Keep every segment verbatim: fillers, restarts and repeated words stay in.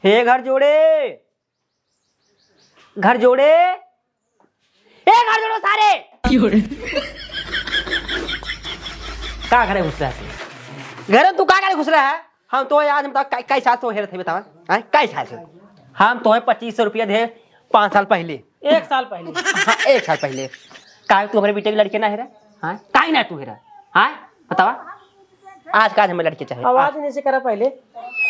हे घर जोड़े, घर जोड़े, ए घर जोड़ो सारे। का घरे घुस रहा है? घरे तू का घरे घुस रहा है? हम तो आज हम तो कई, कई साल से हेरत है, बतावा। हैं? कई साल से? हम तो पच्चीस सौ रुपया दे पाँच साल पहले। एक साल पहले। हाँ, एक साल पहले। काहे तू हमरे बेटे के लड़के ना हेरा? हाँ? काहे ना तू हेरा? हाँ? बतावा। आज का आज हमें लड़के चाहे। आवाज नीचे करा पहले।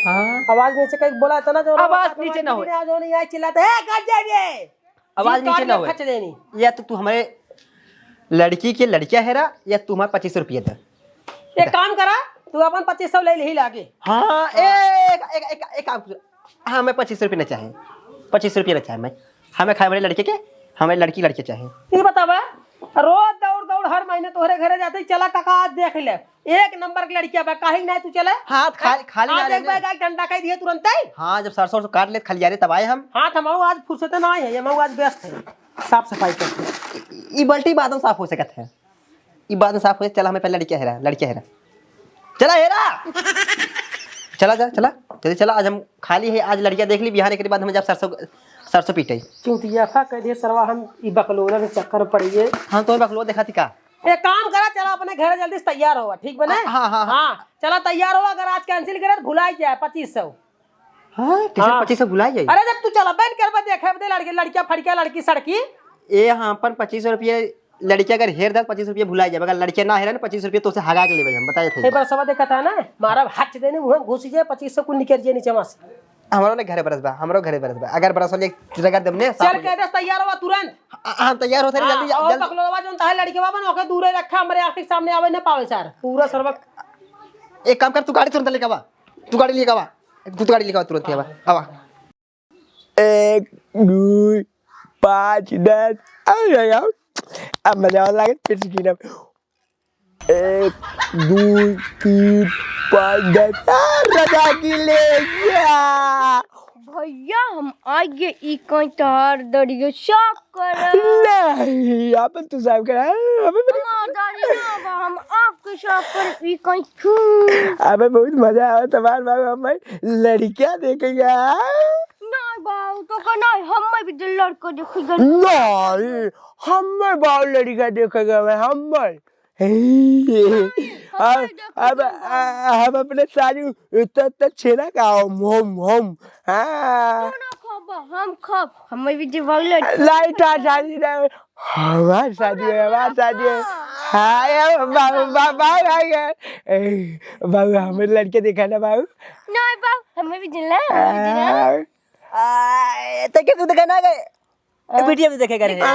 हाँ। आवाज नीचे कई बोला था ना जो आवाज नीचे ना हो। आज नहीं आए चिल्लाते, "ए, कर दे रे।" आवाज नीचे ना हो। खच देनी। या तो तू हमारे लड़की के लड़किया हेरा या तू हमारे पच्चीस सौ रुपये दे। एक काम करा, तू अपन पच्चीस सौ ले ले ही लागे। हाँ, हाँ। एक, एक, एक, एक काम कर। हाँ, हमें पच्चीस सौ रुपये ना चाहे, पच्चीस सौ रुपये ना चाहे। मैं, हमें खाए हमारे लड़के के, हमें लड़की लड़के चाहे। ये बतावा, रोज दौड़ दौड़ हर महीने तोहरे घरे जाते ही, "चला काका, आज देख ले, एक नंबर के लड़किया बा, काहे ना तू चले?" हाँ, खाली, खाली ना आज एक रहने। बैग आके डंडा कह दिए तुरंते। हाँ, जब सरसों, सरसों काट ले खलियारे तब आए हम। हाँ, तो हम आज फुर्सत ना आए हैं, ये हम आज व्यस्त हैं, साफ सफाई करते हैं। ई बाल्टी बाद में साफ हो सकत है। ई बात साफ हो, चला हमें पहले लड़किया हेरा, लड़किया हेरा। चला हेरा। चला जा, चला। जल्दी चला, आज हम खाली है, आज लड़किया देख ली, बिहान एकरे बाद हम जब सरसों, सरसों पीटे। चूतिया फा कह दिए सरवा, हम ई बकलोला के चक्कर में पड़िए। हाँ, तो बकलोला देखा थी का? एक काम करा, चला अपने घर जल्दी से तैयार होवा, ठीक बने? हाँ, हाँ, हाँ। हाँ, चला तैयार होवा, अगर आज cancel करे तो भुलाई जाए पच्चीस सौ। हाँ, कैसे हाँ। पच्चीस सौ भुला जाई? अरे जब तू चलबे न करबे देखे बदे लड़के, लड़किया फड़किया, लड़की सड़की। ए, हाँ, अपन पच्चीस सौ रुपये लड़किया अगर हेर दे, पच्चीस सौ रुपये भुला जाए, अगर लड़किया ना हेरा ना, पच्चीस सौ रुपये तो से हगा के लेबे हम, बताए थे। ए बरसवा देखा था ना, मारा हच देने मुँह में घुस जाए, पच्चीस सौ कुल निकल जाए नीचे से। हमरो ले घरे बरस बा, हमरो घरे बरस बा। अगर बरस ले रगड़ देम ने, साफ चल हो जाए। कह दे तैयार होवा तुरंत। आ, आ, हम तैयार होते हैं, हाँ, जल्दी, और जल्दी। बकलोलवा जोन तहे लड़के बाबा ना, ओके दूरे रखा, हमरे आँख के सामने आवे ना पावे सर। पूरा सरवा। एक काम कर, तू गाड़ी तुरंत लेके आवा, तू गाड़ी लेके आवा। तू तो गाड़ी लेके आवा, तुरंत ही आवा, आवा। एक, दुई, पाँच, दस, आ, आ, आ। अब मजा आवे लागे, फिर से गिनब। एक, दुई, तीन, पाँच, दस, आ, रजा की ले गया। भैया, हम आइगे ई कहीं तोहार दरिया साफ करब। नहीं, आपन तू साफ करा, हमें बड़ी हमार दाढ़ी ना बा, हम आपके साफ करब, ई कहीं थू। अबे बहुत मजा आवा तमार बाबू, हम भाई लड़किया देखेगा। नहीं बाबू, तो का नहीं, हम भी दिल लड़का देखेगा। नहीं, हम बाबू लड़का देखेगा, हम भाई। नहीं, हम अब, नहीं देखो अब, तुम। आ, हम अपने सारी उत्तर उत्तर छेना का हम, हम, हम। हाँ। तू ना खाबा, हम खाब, हमें भी दिमाग लड़। लाइट आ जा रही है। हमार शादी है, हमार शादी है। हाँ, ये बाबू, बाबू, बाबू आ गए। ए, बाबू, हमें लड़के देखा ना बाबू। नहीं बाबू, हमें भी दिला, हमें भी दिला। आ, आ, तो क्या तू देखा ना गए? ए, वीडियो भी देखे करे। आ,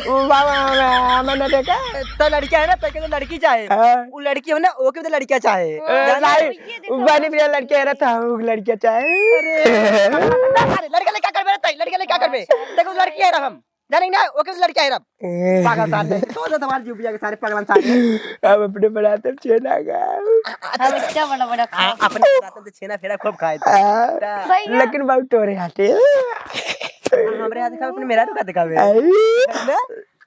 बाबा, हमें, हमें ना देखा। तो लड़किया है ना, तो के तो लड़की चाहे। हाँ। वो लड़की हो ना, ओके तो लड़किया चाहे। ए, जाने? नहीं, ये देखो। बनी भी लड़किया है ना, तो हम लड़किया चाहे। अरे, अरे, लड़का ले क्या करबे रे तई? लड़का ले क्या करबे? देखो, लड़की है ना हम। जाने ना, ओके तो लड़किया है ना। ए। पागल साले। तो, तो तुम्हारे जुबिया के सारे पागल साले। अब अपने बनाते छेना का। अब इतना बड़ा बड़ा आ, अपने बनाते छेना फेरा खूब खाए थे। आ, भैया। लेकिन बाबू तोरे हाथे। हमरे हाथ दिखावे, अपने मेहरारू का दिखावे। आई। ना?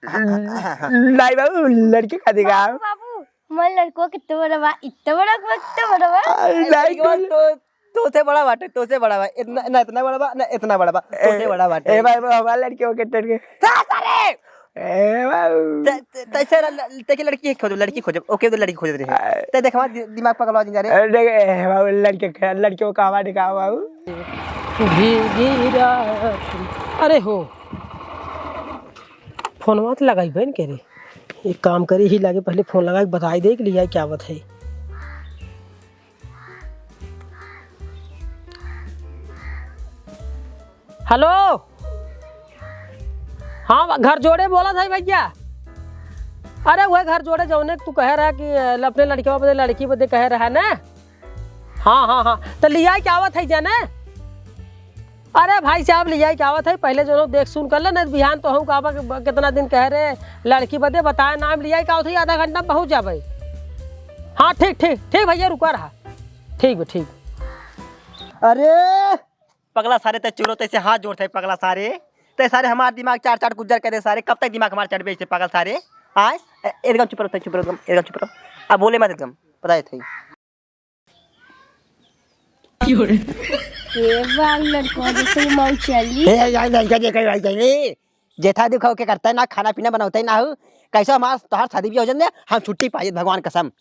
नहीं बाबू, लड़के का दिखाओ। बाबू, बाबू, हमारे लड़को कितना बड़ा बा, इतना बड़ा बा, कितना बड़ा बा। आ, अरे, नहीं, लड़के तो, तो से बड़ा बाटे, तो से बड़ा बा। इतना, ना इतना बड़ा बा, ना इतना बड़ा बा। तो से ए, बड़ा बाटे। ए भाई, वो हमारे लड़के को कितना के सारे! ए बाबू। ते, ते, ते से ल-, ल-, ते के लड़की खोजो, लड़की खोजो। ओके, तो लड़की खोजो रे। आ। ते देख, हमारा दि-, दिमाग पगलवा जिन जा रे। अरे, देख, ए बाबू, लड़के ख-, लड़के को कहवा दिखाओ बाबू। भीगी रात। अरे हो। फोनवा तो लगाई बहन के रे। एक काम करी ही लागे, पहले फोन लगा के बताई दे कि लिया क्या बात है। हेलो, हाँ, घर जोड़े बोला था भैया। अरे, वह घर जोड़े जौने तू कहे रहा कि अपने लड़के बदे, लड़की बदे कहे रहा ना। हाँ, हाँ, हाँ, तो लिया के आवत है जाने। अरे भाई साहब, लिया के आवत है, पहले जो लोग देख सुन कर ले, नहीं तो बिहान तो हम कहबा कि ब-, कितना दिन कहे रहे, लड़की बदे बताए नाम, लिया के आवत है, आधा घंटा में पहुँच जाबे। हाँ, ठीक, ठीक, ठीक भैया, रुका रहा। ठीक बा, ठीक। अरे पगला सारे, ते चोरो, तैसे हाथ जोड़ते पगला सारे, ते सारे हमार दिमाग चाट चाट गुज्जर कर दे सारे। कब तक दिमाग हमार चढ़बे ऐसे पगल सारे? आए, ए-, एकदम चुप रहो, ते चुप रहो, एकदम, एकदम चुप रहो। अब बोले मत एकदम, बताए थे। ए बाल लड़को, देखो ये मऊ चली। ए, यार, लड़का देखो, भाई, चली। जेठा दुख होके करता है ना, खाना पीना बनावता है ना हो। कैसे हमार, तोहार शादी भी हो जाने, हम छुट्टी पाई, भगवान कसम।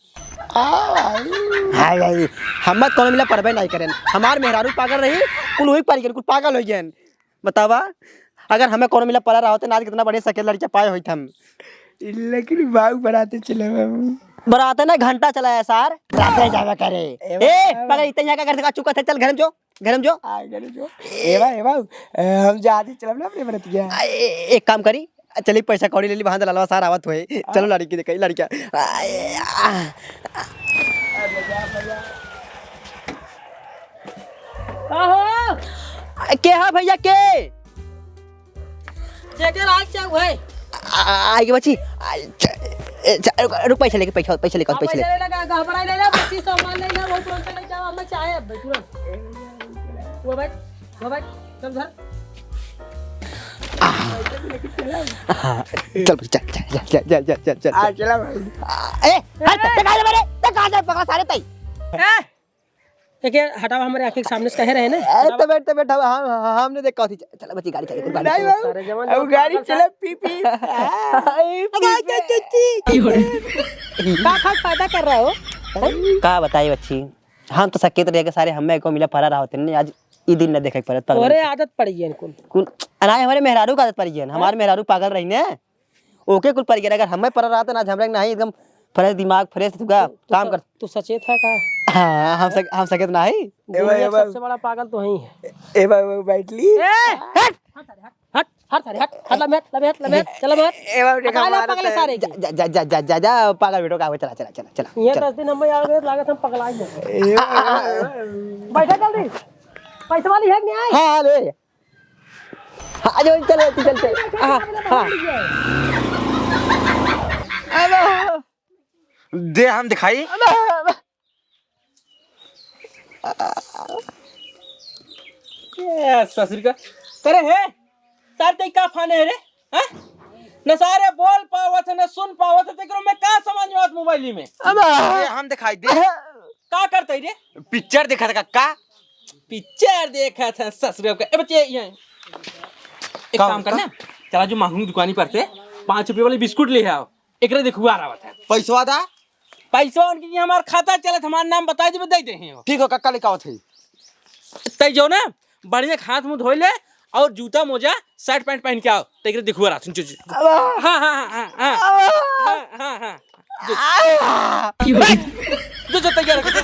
आ, भाई। हाँ, भाई, हम मत कोनो मिला परबे नहीं करें। हमार मेहरारू पागल रही, कुल हुई पड़ गए, कुल पागल हो गए। बतावा, अगर हमें कोनो मिला पड़ा रहा होते ना, आज कितना बढ़िया सके लड़कियां पाए होइत हम। लेकिन बाबू बराते चले बाबू। बराते ना घंटा चला है सार, बराते जावे करे। ए ए, बाबा। पगला, इतना यहाँ का घर से चुका था, चल घर में जो, घर में जो। आ, घर में जो। ए बा, ए बा, ए, हम जहाज चलब ना अपने बरतिया। आ, ए, एक काम करी, चली पैसा कौड़ी ले ली, वहां दलालवा सार आवत होए। चलो लड़की देखे, लड़किया। आ, ए, आ। का हो? के हा भैया के? जेकर आज चाहू है। आ, आ, आइगे बच्ची। आ, च-, ए, च-, रुक, रुक, पैसा लेके, पैसा, पैसा लेके, हाँ, पैसा पैसा लेके। ले लगा, गहबरा ले ले, पच्चीस सौ मान ले ले, वो तुरंत ले जाओ, हमें चाहे अब तुरंत। वो बैठ, वो बैठ, चल घर। हाँ, चल, चल, चल। आ, चला भाई। आ, ए, हट, ए, तक आ जा मेरे, तक आ जा, पकड़ा सारे तई। ए, एके हटावा, हमरे आँखी के सामने से कहे रहे ना। ए, हटावा। तबे, तबे, हटावा, हम, हम, हमने देखा थी। चला बच्ची, गाड़ी चले, गाड़ी नहीं चले। बाबू, सारे जवान अब लोग गाड़ी पागल चला, था। पी, पी। आई, पी, पी। का खाक पैदा कर रहा हो? का बताई बच्ची, हम तो सकेत रह के सारे हमें को मिला पड़ा रहा होते नहीं, आज ई दिन न देखे के पड़त, पागल तोरे से। आदत पड़ गई इनको। कुल, अरे हमारे मेहरारू का आदत पड़ गई है, हमारे मेहरारू पागल रही ने। ओके कुल पड़ गया, अगर हमें पड़ा रहता ना, आज हमरे नहीं एकदम फ्रेश दिमाग, फ्रेश तुका तू, तू काम स-, कर। तू सचेत है का? हाँ, हम सक-, हम सकेत ना है। दुनिया ए भाई, ए भाई। सबसे बड़ा पागल तो ही है। ए भाई, भाई, बैठ ली। ए, हट, हट, हट, हट, हट, हट, लम्बे हट, लम्बे हट, लम्बे हट, चल, लम्बे हट। ए भाई, देखा हटा ले मारा पगले तो सारे के। जा, जा, पागल बेटो का हुआ, चला, चला, चला, चला, ये चला। दस दिन हम यहाँ लागत हम पगला ही जाए। ए भाई, ए भाई। बैठा जल्दी। पैसे वाली है कि नहीं आई? हाँ, हाँ, ले। हाँ, आ जाओ, चलो, चल, चल। हाँ, हाँ। अबे। दे हम दिखाई। अबे, अबे। ए, ससुर का। करे हे? सार ते का फाने है रे? हाँ? न सारे बोल पावत है, न सुन पावत है, तेकरो में का समझ में आवत मोबाइल में? अबे। दे हम दिखाई दे। का करते रे? पिक्चर देखा था का? पिक्चर देखा था ससुर का। ए बच्चे, ये एक का, काम कर का? ना, चला जो महंगी दुकानी पर से पाँच रुपये वाली बिस्कुट ले आओ, एकरे देखुआ रहा था। पैसवा दा? पैसवा उनके लिए हमार खाता चलत, हमार नाम बताई देबे, दे दे हैं। ठीक हो, कक्का लेके आवत है। तै जो ना, बढ़िया हाथ मुंह धोई ले और जूता मोजा शर्ट पैंट पहन के आओ, तो एकरे देखुआ रहा था। जो, जो। अब हाँ, हाँ, हाँ, हाँ, हाँ। अब हाँ, हाँ, हाँ। जो, आ! जो, जो तैयार हो, जो।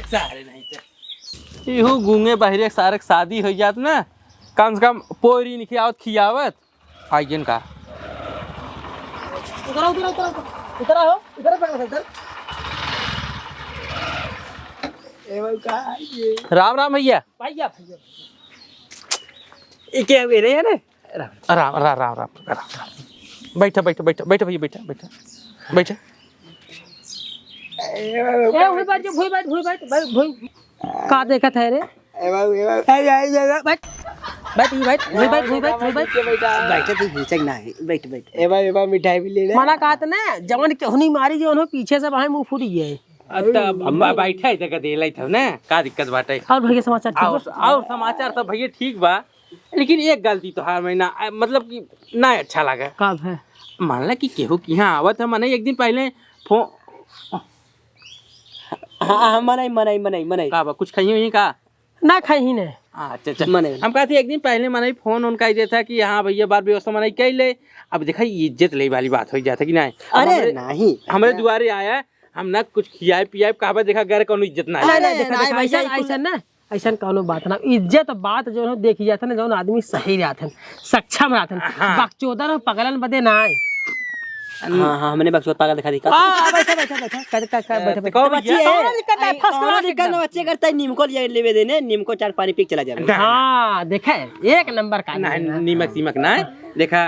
सारे नहीं थे। इहू गूंगे बहिरे सारे के शादी हो जात ना, कम से कम पोरी निखियावत खियावत। आइगेन का? उतरा, उतरा, उतरा, उतरा। उतरा हो, उतरा, उतरा, उतरा। ए भाई, का है ये? राम राम भैया। भैया, भैया। ये क्या हुए रे, है ना? राम, राम, राम, राम, राम, राम। बैठा, बैठा, बैठा, बैठा भैया, बैठा, बैठा, बैठा। ए, ए, भूई बैठ, जो भूई बैठ, भूई बैठ, बैठ, भूई। का देखत है रे? ए बाबू, ए बाबू। ए, ए, ए, ए, बैठ। बैठ, ये बैठ, भूई बैठ, भूई बैठ, भूई बैठ। बैठा तो हिचक ना है, बैठ, बैठ। ए बाबू, ए बाबू, मिठाई भी ले ले। मना कहत ना, जवन केहूनी मारी, जो उन्हों पीछे से बाहें मुंह फूट गया है। अब तब हम बैठा ही तक दे लेत हो ना, का दिक्कत बाटे? और भैया समाचार ठीक और, बा? और समाचार सब भैया ठीक बा, लेकिन एक गलती तोहार में ना, मतलब कि ना अच्छा लगा। का है? मान ला कि केहू के यहाँ आवत है, मने एक दिन पहले फोन। हाँ, हाँ, मनई, मनई, मनई, मनई। का बा, कुछ खाई हुई का? ना खाई ही ने। अच्छा, अच्छा। मनई। हम कहते एक दिन पहले मनई फोन उनका ही देता कि हाँ भैया, बार व्यवस्था मनई कई ले। अब देखा, ये इज्जत ले वाली बात हो जाता कि नहीं? अरे हमरे, नहीं। हमरे दुआरे आया, हम ना कुछ खियाए पियाए, कहबे देखा, घर कौनो इज्जत ना है। अरे, अरे, देखा, नहीं, देखा, भैया, ऐसा, कुल ऐसा ना, ऐसा कौनो बात ना। इज्जत बात जो है, देखी जाता ना, जौन आदमी सही रहत है, सक्षम रहत है, हाँ। बकचोदन और पगलन बदे ना आए। हाँ, हाँ, हमने बकचोद पागल दिखा दी का? हाँ, बैठा, बैठा, बैठा, कर, कर, कर, ए, बैठा, तो बैठा। कहो बच्ची भैया। है, कौनो दिक्कत नहीं, first कौनो class दिक्कत एकदम। ना, बच्ची अगर तय निमको ले लेवे देने, निमको चार पानी पी के चला जावे। ना, ना। हाँ, देखे, एक नंबर का ना, आदमी है। नीमक, सीमक ना है। देखा,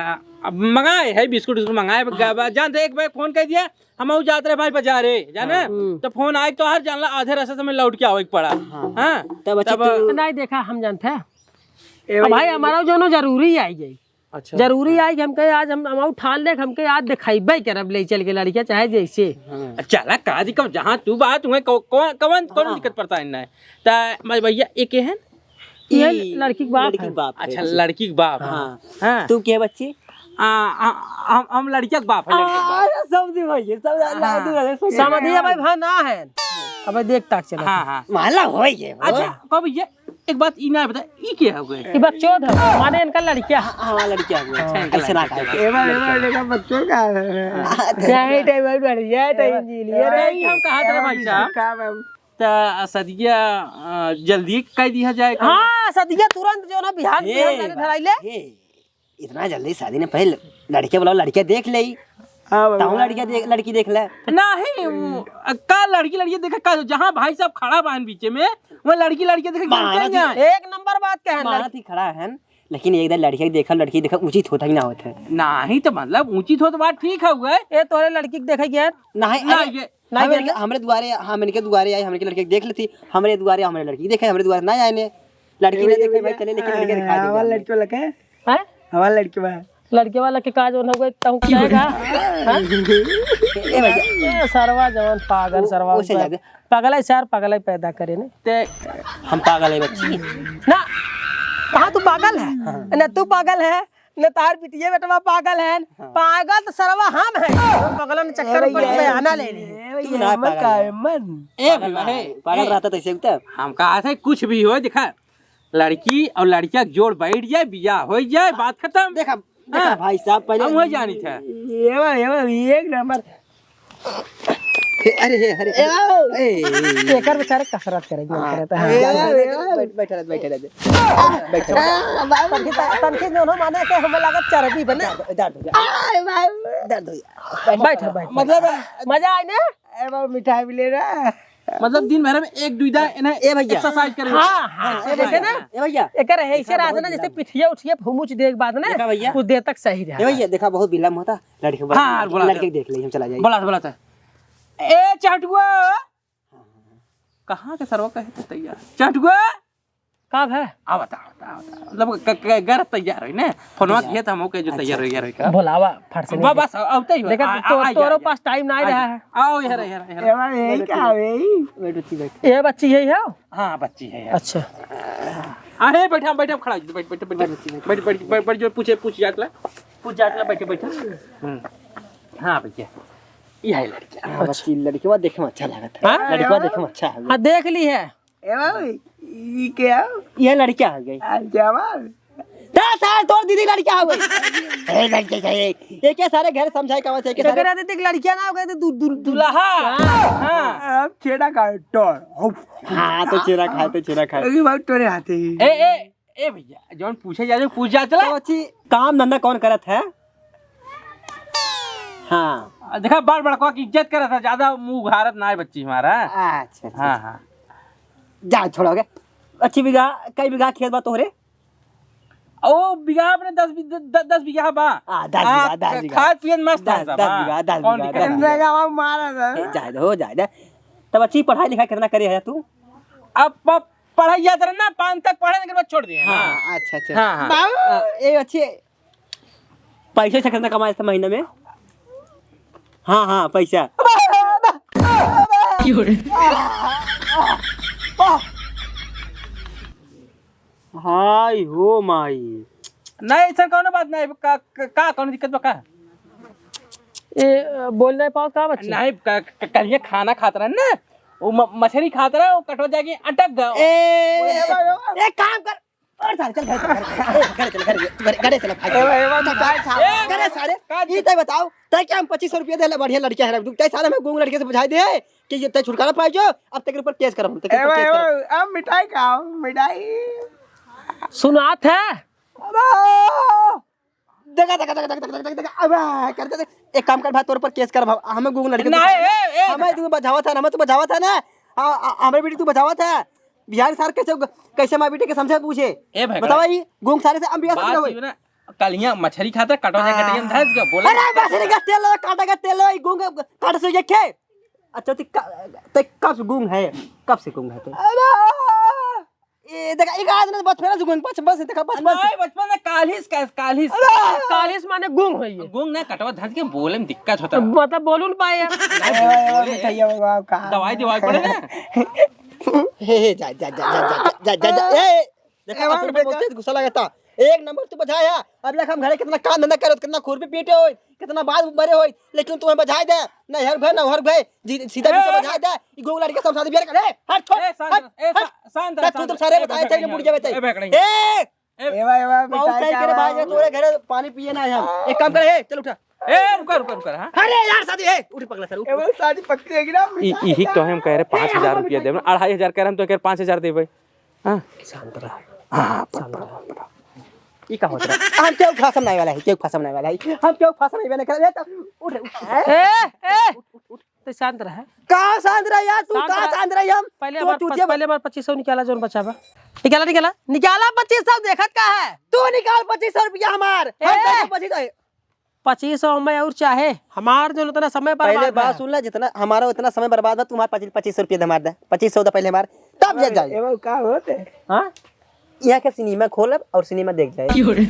अब मंगाए है, बिस्कुट उस्कुट मंगाए, हाँ। जानते एक बार फोन कर दिया, हम आऊ जात रहे भाई बाजारे, जाने? हाँ। हम्म। तो फोन आए तो हर जानला आधे रास्ते से हमें लौट के आवे के पड़ा। हाँ। हाँ? तब अच्छी तब तू नहीं देखा, हम जानते हैं। ए अब भाई, भाई, हमारा जो ना जरूरी आई जाई। अच्छा। जरूरी है कि हमके आज हम, हम ठान ले, हमके आज दिखाइबे करब, ले चल के लड़किया चाहे जैसे। हाँ। चला, का दिक्कत, जहाँ तू बात हुए, कौ-, कौन, कौन, कौन हाँ। दिक्कत पड़ता है इन्हें? ता मैं भैया, ये के हैं? ये ई लड़की के बाप लड़की है। के बाप है। अच्छा, लड़की के बाप। हाँ। हाँ। तू के बच्ची? आ, आ, हम, हम लड़किया के बाप है, लड़किया के बाप। आ, समझी भैया, समझ, हाँ। समझी भैया, हाँ। अबे देख ताक चला। हाँ, हाँ। माला होई गए, हो। अच्छा, कहो भैया, एक बात ई ना बता, ई के हो गए? ई बकचोद है, माने इनका लड़किया। हाँ, हाँ, लड़किया हो गए। अच्छा, इनका ऐसे ना लड़किया। कहे। एमा, एमा, देखा बकचोद का है। हाँ, क्या है, टाइम है, बढ़िया, टाइम जी लिया रे। हम कहा था भाई साहब, का मैम? त सदिया, अ, जल्दी कह दिया जाए। हाँ, सदिया तुरंत जो ना बिहान, ए, बिहान जाने धराई ले। ए, इतना जल्दी शादी ने पहले लड़के बुलाओ, लड़के देख ले। हाँ, बाबा। तहूँ लड़के देख, लड़की देख ले। नहीं, वो, का लड़की, लड़की देखे का, जहाँ भाई साहब खड़ा बा बीचे में, वो लड़की, लड़की देखे मानत ही, एक नंबर बात कहे मानत ही खड़ा है, लेकिन एक दिन लड़की देखा, लड़की देखा उचित होता ही ना होता है। नहीं तो मतलब उचित हो तो बात ठीक है हुआ। ए, तोरे लड़की के देखे गया? नहीं, नहीं, अरे, ये नहीं हमरे, गया। हमरे दुआरे, हमरे के दुआरे आई, हमरे के लड़के देख लेती, हमरे दुआरे, हमरे लड़की देखे, हमरे दुआरे ना आए ने। लड़की ना देखे भाई, चले, लेकिन लड़के दिखा दे हमारे हमें। लड़के वाला के? हैं? हमारे लड़के वाला। लड़के वाला के का जौन हो गए, तहु कहेगा? हाँ? ए भैया। ए, सरवा जवान पागल, वो, सरवा वो से ऊपर। जाके। पागल है सर, पागल है पैदा करे ने। ते हम पागल है बच्ची। ना, कहाँ तू पागल है? हाँ। ना तू पागल है, न तार बिटिया बेटवा पागल है, हाँ। पागल तो सरवा हम हैं। पागलन चक्कर ए भैया, में बयाना ले ली। ए भैया, तू ना मन पागल का है। है, मन? ए पागल भैया, ना है, है, पागल ए, रहता तो ऐसे होता। हम कहा थे कुछ भी हो, देखा, लड़की और लड़किया के जोड़ बैठ जाए, बियाह हो जाए, बात खत्म। देखा, देखा हाँ। भाई साहब, पहले हम हो जानी थे। ये बा, ये बा, एक नंबर। हे, अरे, हे, अरे, ए, बाबू। ए, ए, ए। एकर बेचारे कसरत करे के मन हाँ। करत है। ए, हाँ। बाबू, ए, बाबू। बैठ, बैठ, बैठ, बैठ, बैठ। बैठ, बैठ। आ, बाबू। तनखी, तनखी जौन हो माने के हमें लागत चर्बी बने। दर्द, दर्द हो गया। आ, बाबू। दर्द हो गया। बैठ, बैठ। मतलब, मजा आई ने? ए, बाबू, मिठाई भी ले रहा। मतलब, दिन भर में एक दुई दा इन्हें ए, भैया। Exercise करे। हाँ, हाँ, हाँ, जैसे ना, ए, भैया। एकर है, ऐसे देखा, रहत बहुत ना, जैसे बिलम। पिठिया उठिया भूमुच देख बाद ना, देखा, भैया। कुछ देर तक सही रहा। ए, भैया, देखा, बहुत बिलम होता। लड़के, हाँ, लड़के, बोला लड़के था। देख ले, हम चला जाए। बोला, बोला था। ए, चहटुआ। कहाँ के सरवा कहे थे तैयार? चहटुआ। का है? आवता, आवता, आवता। मतलब, क-, क-, घर तैयार है ने? फोनवा किए तो हम ओके जो तैयार हो गया रहे का? बोलावा, फट से बा-, नहीं। बस, आवते ही बा। लेकिन आ, तो, आ, आ, तोरो आ, पास टाइम ना आ, रहा है। आओ, इधर, इधर, इधर। ए, भाई, यही का है, यही? बैठ, बच्ची, बैठ। ये बच्ची यही है? हाँ, बच्ची है यार। अच्छा। अरे, बैठा, बैठा, खड़ा हो, बैठ, बैठ, बैठ, बैठ, बैठ, बैठ, बैठ, बैठ, जो पूछे, पूछ जात ला, पूछ जात ला, बैठे, बैठे। हम्म। हाँ, भैया, यह है लड़का। हाँ, बच्ची, लड़कवा देखे में अच्छा लागत है। हाँ? लड़कवा देखे में अच्छा है। हाँ, देख ली है। ए बाबू, ई के हो? ये लड़का हो गई। आ, क्या बात? दस साल तोर दीदी लड़का हो गई। ए, लड़के का, ए, ये क्या सारे घर समझाए का बात है, के सारे एकरा दीदी के लड़किया ना हो गए, तो दु-, दु-, दु-, दुल्हा। हाँ। हाँ। अब छेड़ा का टोर। हाँ, तो छेड़ा खाए, तो छेड़ा खाए। अरे बाबू, तोरे हाथे ही। ए, ए, ए भैया, जौन पूछे जाए, पूछ जा चला। तो अच्छी काम धंधा कौन करत है? हाँ। आ, देखा, बड़ बड़कवा की इज्जत करत है, ज्यादा मुंह उघारत ना है बच्ची हमारा। अच्छा, अच्छा, हाँ, अच्छा। हाँ। जा, छोड़ो गे। अच्छी बीघा, कई बीघा खेत बा तोहरे? ओ, बीघा अपने दस बी-, द-, द-, दस बीघा बा। आ, दस बीघा, आ, दस बीघा। खाए पिए में मस्त दस, है सब, दस हाँ। बीघा, दस कौन बीघा, दिक्कत दस है? बीघा। मारा, मारा। ए, जाए दे, हो जाए दे। तब अच्छी पढ़ाई लिखाई कितना करे है तू? अब, अब पढ़ाई जात रहे ना, पाँच तक पढ़े, लेकिन बाद छोड़ दिए। हाँ, हाँ। अच्छा, अच्छा। हाँ, हाँ। बाबू। आ, ए, अच्छी पैसे से कितना कमाए थे महीने में? हाँ, हाँ, पैसा। क्यों रे? हाय हो माई। नहीं, ऐसा कौनो बात नहीं। का, का, का कौनो दिक्कत बा का? ए, बोल नहीं पाओ का बच्चे? नहीं, क-, क-, कल ये खाना खात रहे ना, वो म-, मछली खात रहे, वो कटवा जाके अटक गया। ए, एक काम कर, और सारे चल घर, घर, घर, घर चल, घर, घर, घर चल, भाई। ए, भाई, ए, भाई, मिठाई खा। ए, करे सारे, का ई तय बताओ, तय क्या हम पच्चीस सौ रुपया देले, बढ़िया लड़का है, तय सारे में गूंग लड़के से बुझाई दे कि ये तय छुटकारा पाई जो, अब तक ऊपर केस करब हम, तक ए, ऊपर भाई, केस करब। ए, भाई, अब मिठाई खाओ, मिठाई। सुनात है? अबे! देखा, देखा, देखा, अबे, कर दे, एक काम कर भाई, तोर पर केस कर भाई, हमें गूंग लड़के नहीं, तू, ए, ए, हमें देखा। तू बचावा था ना, हमें तू बचावा था ना, आ, आ, हमें बेटी तू बचावा था, बिहार सार कैसे, कैसे हमारे बेटी के समझे पूछे? ए भाई, बतावा, ये गूंग सारे से हम बिहार बात से ये ना, कल यहाँ मछली खाता, कटवा जाए, हाँ। कटियन धस गया, बोला अरे, मछली का तेल लो, काटा का तेल लो, ये गूंग काट से ये खे? अच्छा, ते का-, ते कब से गूंग है? कब से गूंग है ते? अरे! ए, देखा, एक आध ना बचपन से गुंग, बच, बस, देखा, बच, बस। नहीं, बचपन से कालिस का, कालिस। अरे! कालिस माने गुंग होइए। गुंग ना, कटवा धंस के बोले में दिक्कत होता। मतलब बोलू न पाए। नहीं, ए, बोले। मिठाइया बाबा, का? दवाई, दवाई पड़े ना। हे, हे, जा, जा, जा। ए, देखा, ए, बाबा, अपन बेटा। बहुत तेज गुस्सा लगता। एक नंबर तू बझाया। अब लेख हम घरे कितना काम धंधा करे, कितना खुरपी पीटे होई, कितना बाल बरे होई, लेकिन तू हमें बझाए दे, ना हर भय, ना हर भय, जी, सीधा ए! पीछे बझाए दे, ई गोग लड़के सब साथ बियाह कर, ए, हट, छोड़, ए, शांत हट, रह, ए, हट। शा-, शांत रह, ना, तू शांत तो रह, सारे शांत रह, बताए थे, ए, मुड़ जावे थे। ए, बकरा। ए! ए, वाह, ए, वाह, बहुत मिठाई सही का करे भाई, वाह। तोरे घरे पानी पिए ना आए हम। एक काम कर, ए, चल उठा। ए, रुका, रुका, रुका, हाँ? अरे यार, शादी, ए, उठ पगला सर, उठ। ए, वो शादी पक्की है कि ना? ई, ई ही तो हम कह रहे, पाँच हजार रुपया देबे, अढ़ाई हजार कह रहे, हम तो कह रहे, पाँच हजार देबे। हाँ? शांत रह। हाँ, हाँ, पढ़, शांत पढ़, रह। पढ़, पढ़। ई का होत रहा? हम केहू भाषण नहीं वाला है, केहू भाषण नहीं वाला है। हम केहू भाषण नहीं वाला है। ए, तो उठ, उठ, उठ। ए, ए, उठ, उठ, उठ। तो शांत रह। का शांत रह यार, तू शांत का रह। शांत रह हम? पहले तो हमार तू पच-, जे पहले हमार पच्चीस सौ निकाला, जोन बचा बा। निकाला, निकाला, निकाला पच्चीस सौ, देखत का है? तू निकाल पच्चीस सौ रुपया हमार। हम ए! तो पच्चीस सौ पच्चीस सौ में और चाहे, हमार जो उतना समय बर्बाद पहले बात है। सुन ले, जितना हमारा उतना समय बर्बाद है, तुम्हारे पच्चीस, पच्चीस सौ रुपया दे, हमार दे, पच्चीस सौ दे पहले हमार, तब जा जाए। एमे का होत है? हाँ? यहाँ के सिनेमा खोलब और सिनेमा देख जाए। क्यों रे?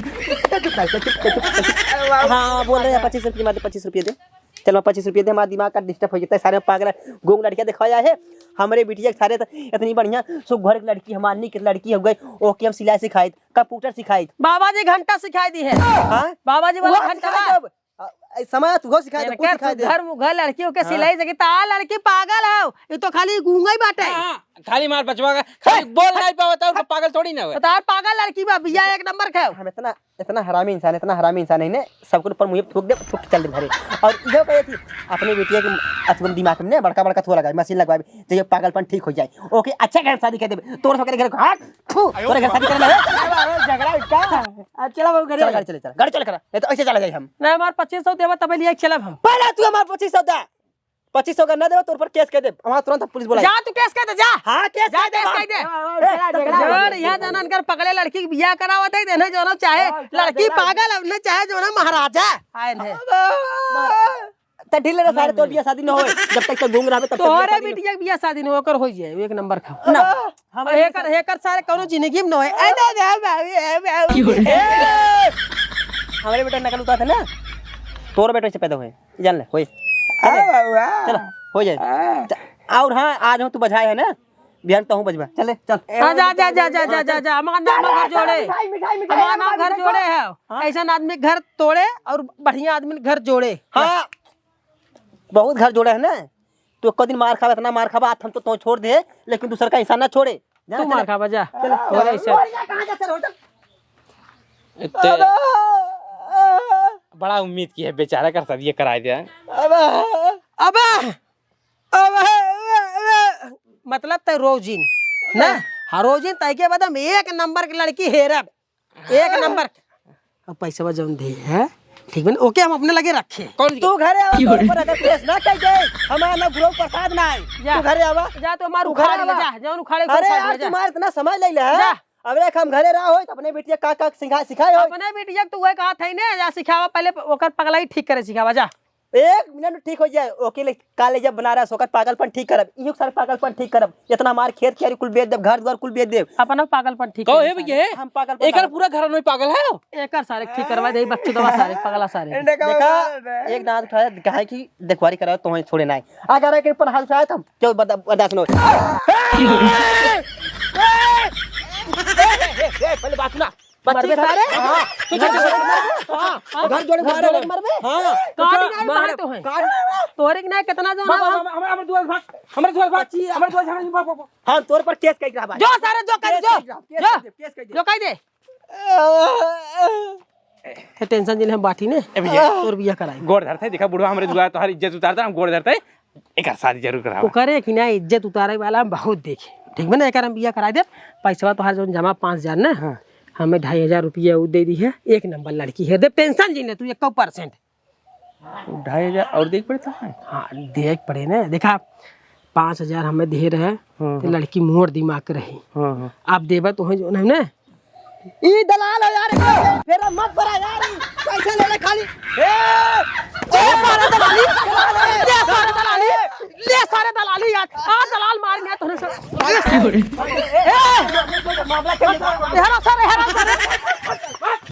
हाँ, बोल रहे हैं, पच्चीस रुपये दे, पच्चीस रुपये दे। चलो, पच्चीस रुपये दे, हमारा दिमाग का डिस्टर्ब हो जाता है, सारे पागल है, गूंग लड़कियाँ दिखाया है। हमारे बिटिया के सारे तो इतनी बढ़िया सुघर लड़की, हमार निक लड़की हो गई, ओके हम सिलाई सिखाई, कंप्यूटर सिखाई। बाबा जी घंटा सिखाई दी है। हाँ? बाबा जी वाला वो घंटा सिखाई ना। दब। आ, ए, समय तू सिखाई दे, इनके कुछ सिखाई दे। सुघर मुघर लड़की ओके हाँ। सिलाई सके, ता लड़की पागल है, ये तो खाली गूंगा ही बाटे। हाँ, हाँ, खाली मार बचवा का, खाली बोल नहीं पावत है, उनका पागल थोड़ी ना हुआ। तो तार पागल लड़की बा, बिया एक नंबर के। हम इतना, इतना हरामी इंसान, इतना हरामी इंसान है ने, सबके ऊपर मुँह थूक दे, थूक के चल दे घरे। और इधर पे थी, अपने बेटिया के अथुन दिमाग में ने बड़का बड़का थुआ लगाए, मशीन लगवाए, तो ये पागलपन ठीक हो जाए। ओके, अच्छा घर शादी कर दे, तोर सबके घर, हट, थू, तोरे घर शादी करना है। झगड़ा का? आ, चला बाबू, घरे। चल, गाड़ी चले, चल, गाड़ी चले करा। नहीं तो ऐसे चला जाए हम। नहीं, हमार पच्चीस सौ देवा, तबे लिए चलब हम। पहले तू हमार पच्चीस सौ दे। पच्चीस सौ अगर ना देवा, तोर पर केस कर दे। हमार तुरंत पुलिस बुलाई। जा, तू केस कर दे, जा। हाँ, केस जा, कर दे केस बाबू। कर दे। ए, ए, झगड़ा, झगड़ा। जोन यहाँ जाना इनकर पगले लड़की के बियाह करावत है, देने जोनो चाहे हाँ, लड़की झगड़ा। पागल, अब न चाहे जोनो महाराजा। आए थे। त ढीले रह सारे, तोर बियाह शादी न होए, जब तक तो गूंग रहबे, तब तक तोहरे बियाह शादी न बिटिया के बियाह शादी न होए, ओकर हो जाए, एक नंबर का। ना, हम और एकर, एकर सारे कौनो जिंदगी में न होए। ए, दे, दे, बाबू, ए, बाबू। ए! हमरे बेटा नकल उतार थे ना, तोर बेटा से पैदा होए, जान ले, होए। हाँ, बाबू, हाँ। चलो, हो जाए। हाँ। च-, और हाँ, आज हम तू बझाए है ना, बिहान तहूँ बजबा। चले, चल। हाँ, जा, जा, जा, जा, जा, जा, जा। हमार नाम घर जोड़े। मिठाई, मिठाई, मिठाई, हमार नाम घर जोड़े है। हाँ। ऐसन आदमी घर तोड़े और बढ़िया आदमी घर जोड़े। हाँ। बहुत घर जोड़े है ना। तू एको दिन मार खाबा, इतना मार खाबा, आज हम तो, तो छोड़ दे, लेकिन दूसर का इंसान ना छोड़े। जा, तू चले। मार खाबा, जा। चले। और ऐसे। और या कहाँ जा, चल, होटल। इतने अबे। बड़ा उम्मीद की है, बेचारा का शादी कराए दे। अबे। अबे। अब, मतलब तय रोजिन, ना? हाँ, रोजिन तय के बाद हम एक नंबर की लड़की हेरब, एक नंबर। अब पैसवा जौन दे है, ठीक बा ना? ओके, हम अपने लगे रखे। कौन तू घरे आवा, क्यों रे? तोर पर अगर केस ना कह दे, हमारा ना गुरु प्रसाद ना है। जा। तू घरे आवा। जा, तो हमार तू घरे उखाड़ ले, आवा। जा, जौन उखाड़े, अरे उखाड़ ले, यार, जा। तुम्हारा इतना समय ले ले है। जा। अब देख, हम घरे रहा होई, तो अपने बिटिया का, का सिखा-, सिखाए होई। अपने बिटिया के तो वही कहा था ही ने, जा सिखावा, पहले ओकर पगलाई ठीक करे सिखावा, जा। एक मिनट में ठीक हो जाए, ओके, ले, काले जब बनारस, ओकर पागलपन ठीक करब, इहो सारे पागलपन ठीक करब, इतना मार खेत खियारी कुल बेच देब, घर द्वार कुल बेच देब। अपना पागलपन ठीक कहो, करे हे भैया, सारे। हम पागलपन एकर ना पूरा घर में पागल है। एकर सारे ठीक करवा दे, बच्चों दवा सारे, पगला सारे। देखा, एक दांत उठाया, कहा है कि देखवारी कराओ, तुम्हें छोड़े ना है। अगर एक पर हाथ उठाया, तो हम क्यों बर्दा-, बर्दाश्त न हो। पहले बात सुना। बच्ची मरबे सारे? हाँ। तू चल, चल, चल। हाँ। घर जोड़े घर मारे जोड़े। मरबे? हाँ। काट ही नहीं मारे तो है। काट। तोरे के नहीं कितना जो ना बाबा, हम, हम, हमरे दुआर भाग। हमरे दुआर भाग। बच्ची। हमरे दुआर भाग, भाग, भाग, भाग। हाँ, तोर पर केस कई रहा भाई। जो सारे जो कई केस दो। कई रहा, केस जो। कई दे, केस कई दे। जो कई दे। ते टेंशन जिन हम बाटी ने, ए भैया। तोर बियाह कराई। गोड़ धरते, देखा बुढ़वा हमरे दुआर तोहार इज्जत उतारता, हम गोड़ धरते, एकर शादी जरूर करावा। ओकरे कि ना इज्जत उतारे वाला हम बहुत देखे। ठीक बा ना, एकर हम बियाह कराई देब, पैसवा तोहार जौन जमा पाँच हजार ना, हाँ। हमें ढाई हजार रुपया उ दे दी है, एक नंबर लड़की है, देब टेंशन जिन ले तू, एक परसेंट। ढाई हजार और देख पड़ता है? हाँ, देख पड़े ना, देखा, पाँच हजार हमें दे रहे, हाँ, तो हाँ। लड़की मोर दिमाग के रही। हाँ, हाँ। आप देबा तो है जो ना, ना, ई दलाल हो यार, एकरा से फेरा मत पड़ा यार, ई पैसा ले ले खाली। ए! ए, मारा दलाली! ए, मारा दलाली! ए, सारे दलाली यार, आ दलाल मार गए तोहरे सर। ए, ए, हेरा सर, हेरा सर।